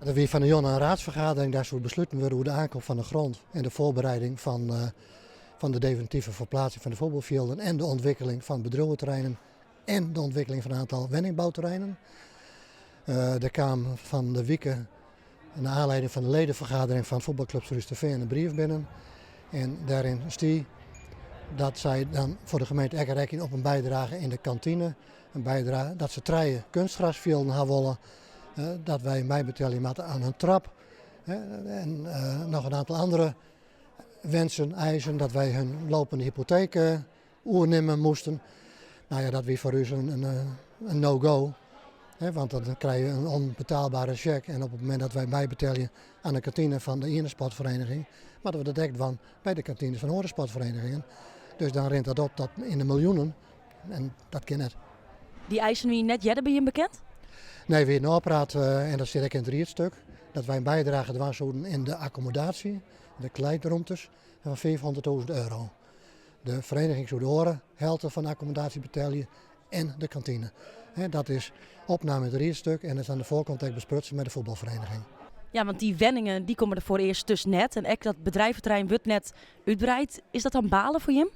Der wie fan 'e jûn in raadsfergadering, dêr soe besluten wurde oer de aankoop fan de grond en de voorbereiding fan, uh, fan de definitieve verplaatsing fan de fuotbalfjilden en de ontwikkeling fan bedriuweterreinen en de ontwikkeling fan in aantal wenningbouterreinen. Uh, der kaam fan de wike nei oanlieding fan de ledenfergadering fan fuotbalklup Surhústerfean in brief binnen. En dêryn stie dat sy dan foar de gemeente ek rekkenje op in bydrage yn de kantine. In bydrage dat se trije kunstgrasfjilden ha wolle. Dat wy meibetelje moatte oan in trap. En noch in aantal andere wensen, eisen, dat wy hun lopende hypoteek oernimme moasten. No ja, dat wie foar ús in, in no-go. Want dan krije je in ûnbetaalbere sjek en op it momint dat wy meibetelje oan de kantine fan de iene sportferiening, moatte we dat ek dwaan by de kantines fan oare sportferienigingen. Dus dan rint dat op tot yn de miljoenen en dat kin net. Dy eisen wiene net earder by jim bekend? Nee, wy hiene ôfpraat en dat stiet ek yn it riedstuk, dat wy in bydrage dwaan soenen yn de akkommodaasje, de kleedromtes, fan 500.000 euro. De vereniging soe de oare helte fan de akkommodaasje betelje en de kantine. Dat is opnaam yn it riedstuk en is aan de foarkant ek besprutsen mei de fuotbalfereniging. Ja, want dy wenningen dy komme der foarearst dus net en ek dat bedrijventerrein wurdt net útbreid. Is dat dan balen foar jim?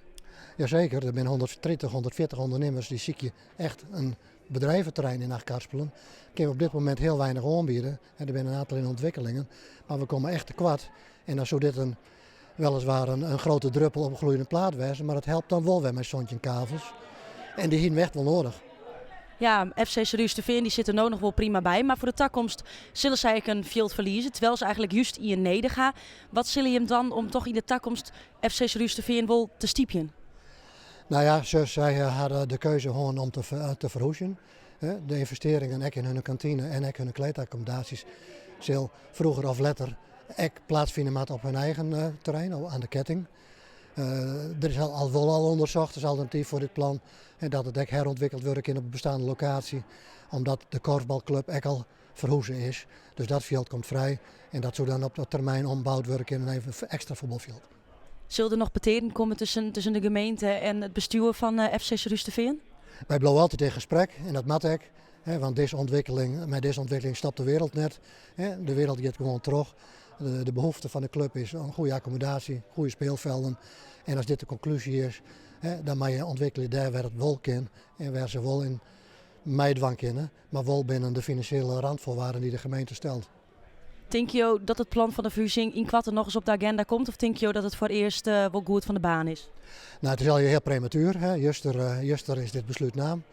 Jazeker, der binne 130, 140 ûndernimmers dy sykje echt in bedrijventerrein yn Achtkarspelen. Kinne we op dit momint hiel weinich oanbiede. Der binne in aantal yn ûntwikkelingen, mar we komme echt tekoart. En dan soe dit in weliswaar in, in grote druppel op een gloeiende plaat wêze, mar it helpt dan wol wer mei 17 kavels. En dy hiene we echt wol nedich. Ja, FC Surhústerfean dy sit der no noch wol prima by, mar foar de takomst sille sy ek in fjild ferlieze, terwyl se eigenlik just ien nedich ha. Wat sille jim dwaan om toch yn de takomst FC Surhústerfean wol te stypjen? No ja, sy hawwe de keuze hân om te, te ferhúzjen. De ynvestearringen ek yn hun kantine en ek hun kleedakkommodaasjes sil froeger of letter ek plaatsfine moatte op hun eigen terrein, oan de ketting. Der is al, al wol al ûndersocht as alternatyf foar dit plan en dat it ek herûntwikkeld wurde kin op de besteande lokaasje, omdat de korfbalklup ek al ferhûze is. Dus dat fjild komt frij en dat soe dan op termyn omboud wurde kinne nei in ekstra fuotbalfjild. Sil der noch petearen komme tusken, tusken de gemeente en it bestjoer fan FC Surhústerfean? Wy bliuwe altyd yn gesprek en dat moat ek, want dizze ûntwikkeling, mei dizze ûntwikkeling stopt de wereld net. De wereld giet gewoan troch. De, de behoefte fan de klup is in goede akkommodaasje, goede speelvelden. En as dit de konklúzje is, dan moatte je ûntwikkelje dêr wêr't it wol kin en wêr't se wol yn meidwaan kinne, mar wol binnen de finansjele randvoorwaarden dy't de gemeente stelt. Tinke jo dat it plan fan de ferhuzing ynkoarten nochris op de agenda komt of tinke jo dat it foarearst wol goed fan de baan is? No, it is allegear hiel prematuer. Hè. Juster, uh, juster is dit beslút naam.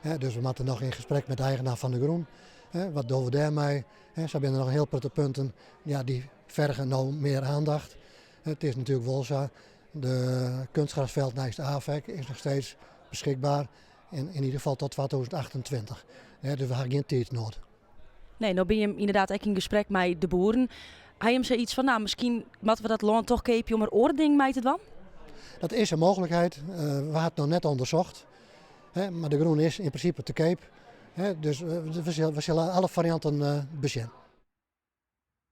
Hè, dus we moatte noch yn gesprek mei de eigenaar fan de grûn. Hè, wat dogge we dêrmei? Hè, sa binne der noch in hiel protte punten ja, dy ferge no mear oandacht. It is natuerlik wol sa, de kunstgrasveld neist AFEC is noch steeds beskikber. En yn ieder gefal tot 2028. Hè, dus we ha gjin tiidsnoad. Nee, no binne jim ynderdaad ek yn gesprek mei de boeren. Ha jim sayts fan, no, miskien moatte we dat lân toch keapje om der oare dingen mei te dwaan? Dat is in mooglikheid. Uh, we ha it noch net ûndersocht. Hè, mar de grûn is yn prinsipe te keap. Hè, dus we sille, we sille alle farianten uh, besjen.